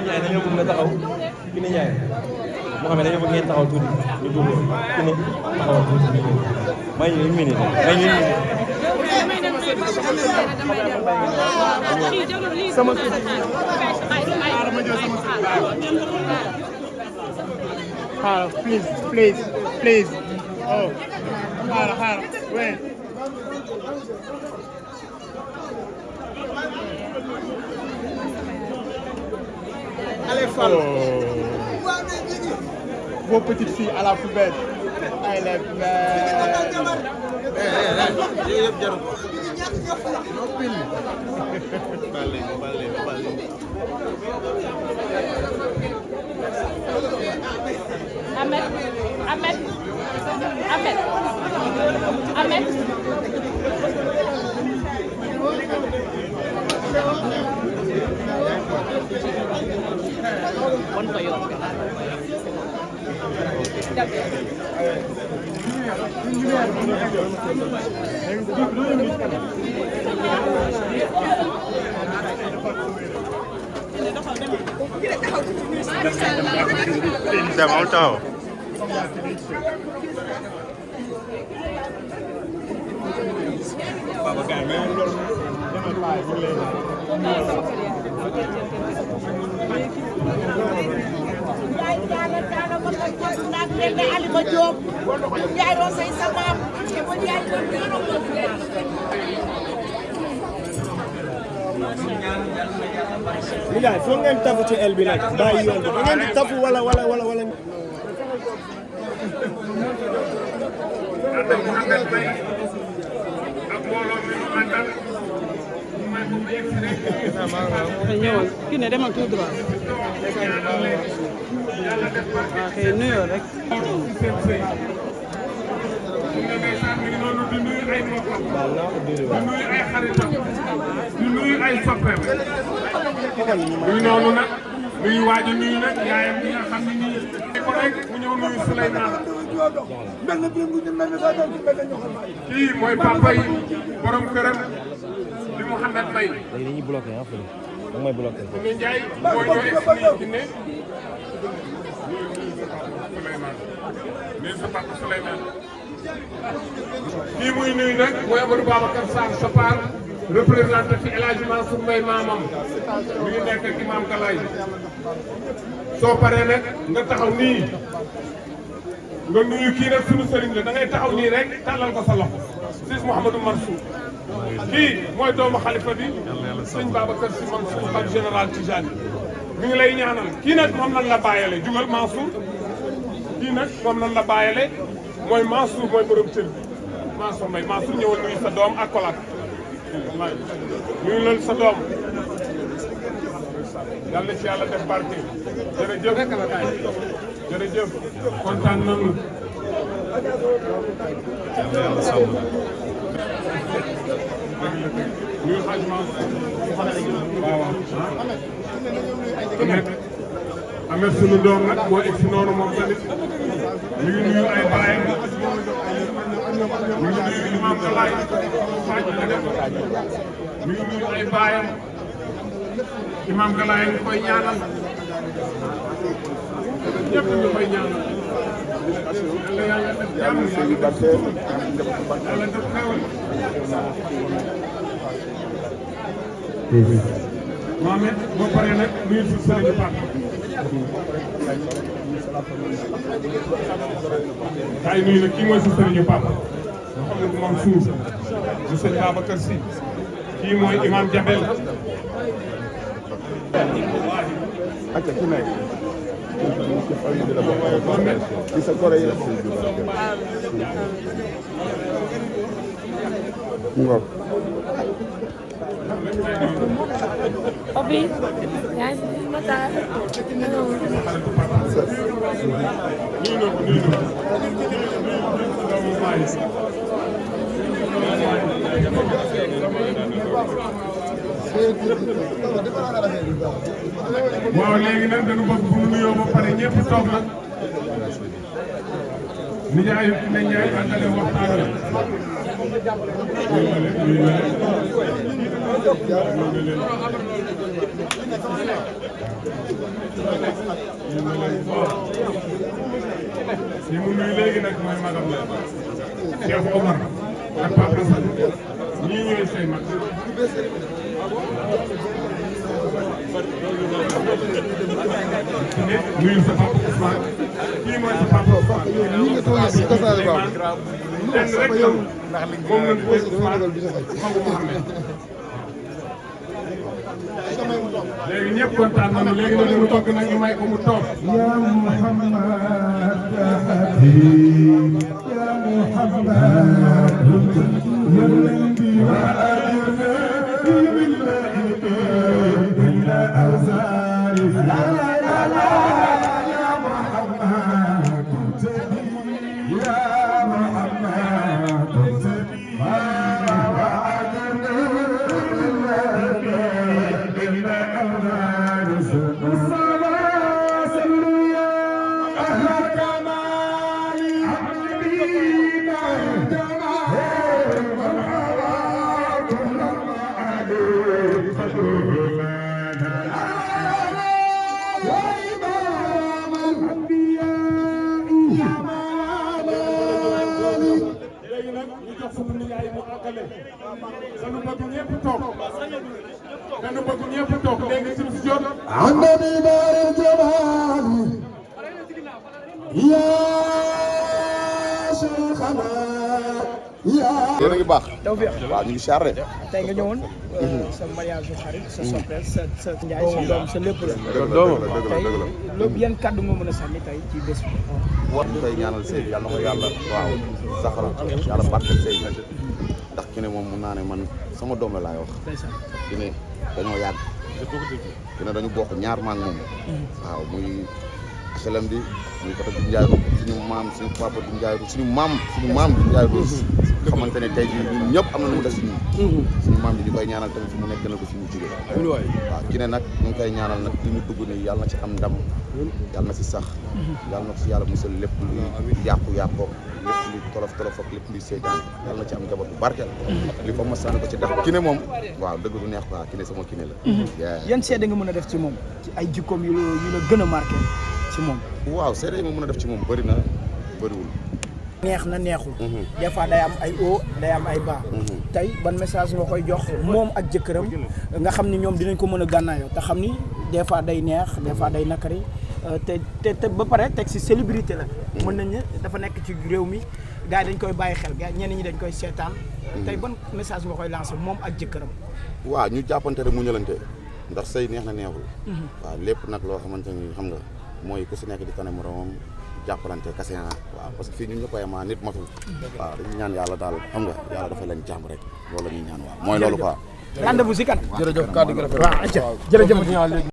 Ndiaye dañoo bëgg nga taxaw ki ne Ndiaye moo xam ne dañoo bëgg ngeen taxaw tuuti ñu dugg ki ne taxawal tuuti ñu dugg may ñu une minute may ñu une minute. sama please oh xaaral wait. Allez, Fall. Vos petites filles à la poubelle. Elle est belle. Ahmed. Wan ko yoon. Dem amul taxaw. Baba gaay mais loolu demal baay bu leen. Alima Diop yaay doon say sa maam li daal foog ngeen tafu ci el bi nag bàyyi yoon bi da ngeen di tafu wala ñëwal kii ne demal tout droit waaw kay nuyoo rek. di nuyu ay xaritam di nuyu ay soppeem nuyu noonu nag nuyu waaj a nuyu nag yaayam bi nga xam ne nii ko rek mu ñëw nuyu Souleymane kii mooy papa yi borom këram di Mouhamed Mbaye dañuy bloqué ah fële da may bloqué. Koundé Ndiaye mooy ñoo expliqué ki ne nuyu sa papa Souleymane kii muy nuyu nag mooy Amadou Babacar Sarr Sopar représenté fi El Hadji Mansour Mbaye maamam mi ngi nekk ak Imam Galaye soo paree nag nga taxaw nii nga nuyu kii nag sunu sëriñ la da ngay taxaw nii rek tàllal ko sa loxo Sis Mouhamadou Mansour kii mooy doomu xalifa bi sëñ Babacar Sy Mansour xalifa général Tijani mi ngi lay ñaanal kii nag moom lan la bàyyale jugal Mansour kii nag moom lan la bàyyale mooy Mansour mooy borom cër bi Mansour Mbaye Mansour ñëwal nuyu sa doom ak kolaat nuyu leen sa doom yàlla ci yàlla def barke jërëjëf jërëjëf kontaan nañu nuyu xaj Mansour waaw Amet sunu doom nag moo egg si noonu moom tamit ñu ngi nuyu ay baayam ñu ngi nuyu Imam Galaye ñu ngi nuyu ay baayam Imam Galaye ñu koy ñaanal ñëpp ñu koy ñaanal yàlla def jàmm yàlla def xewal Mohamed boo paree nag nuyu si sëriñ Papa kaay nuyu nag kii mooy si sëriñu Papa Mouhamadou Mansour di sëñ Babacar Sy kii mooy Imam Jabel acca ku nekk ci sa kore yi ngok Obi, yaa ngi Matar. waaw léegi nag dañu bëgg bu ñu nuyoo ba pare ñëpp toog nag nijaay ne Ndiaye àndale waxtaan li mu nuyu léegi nag mooy magam la Cheikh Omar ak Pape Assane ñii ñooy say mag nuyu sa papa Ousmane kii mooy sa papa Ousmane lenn rek la moom lañ koy Ousmane Magu Mohamed léegi ñëpp kontaan nañu léegi nag mu togg nag ñu may ko mu toog ya Muhammad ya Muhammad yonenti wa ajirna billahi illa azari la la la ya Muhammad kuntabi ya Muhammad kuntabi wa ajirna dañu bëgg ñëpp toog dañu bëgg ñëpp toog léegi ci si jot andani dar jamal ya shaykhana ya yéen a ngi baax tawfiq waaw ñu ngi siyaare tey nga ñëwoon sa mariage su xarit sa soppeel sa njaay sa doom sa lépp la dëgg la loolu yan kàddu nga mën a sànni tey ci bés bi ñu koy ñaanal sëy yàlla na ko yàlla waaw saxal yàlla barkeel sëy ndax ki ne moom mun naa ne man sama doom la laay wax ki ne dañoo yàgg ki ne dañu bokk ñaar maag moom waaw muy xelam bi muy côté bi Ndiaye Rose suñu maam suñu papa bi Ndiaye Rose suñu maam bi Ndiaye Rose xamante ne tey jii ñun ñëpp am na lu mu def si ñun suñu maam bi ñu koy ñaanal tamit fi mu nekk gënal ko fi mu jógee waaw ki ne nag ñu ngi koy ñaanal nag li ñu dugg nii yàlla na ci am ndam yàlla na si sax yàlla na ko si yàlla musal lépp luy yàqu-yàqu lépp luy tolof ak lépp luy seetaan yàlla na ci am njaboot bu barkeel li fa ma sànni ko ci def ki ne moom waaw dëgg du neex quoi ki ne sama ki ne la yan seede nga mën a def ci moom ci ay jikkoom yu la gën a marqué ci moom waaw seede yi ma mën a def ci moom bëri na bëriwul neex na neexul des fois day am ay haut day am ay bas tey ban message nga koy jox moom ak jëkkëram nga xam ni ñoom dinañ ko mën a gànnaayoo te xam ni des fois day neex des fois day nakari te ba pare teg si célébrité la mën nañ ne dafa nekk ci réew mi gars yi dañ koy bàyyi xel gars ñenn ñi dañ koy seetaan tey ban message nga koy lancé moom ak jëkkëram waaw ñu jàppante rek mu ñëlante ndax sëy neex na neexul waaw lépp nag loo xamante ni xam nga mooy ku si nekk di tane moromam jàppalante kase waaw parce que fii ñun ñëpp a yemaa nit matul waaw dañu ñaan yàlla daal xam nga yàlla dafa leen jàmm rek loolu la ñuy ñaan waaw mooy loolu quoi rendez-vous si kan jërëjëf kàddu gi rafet waaw jërëjëf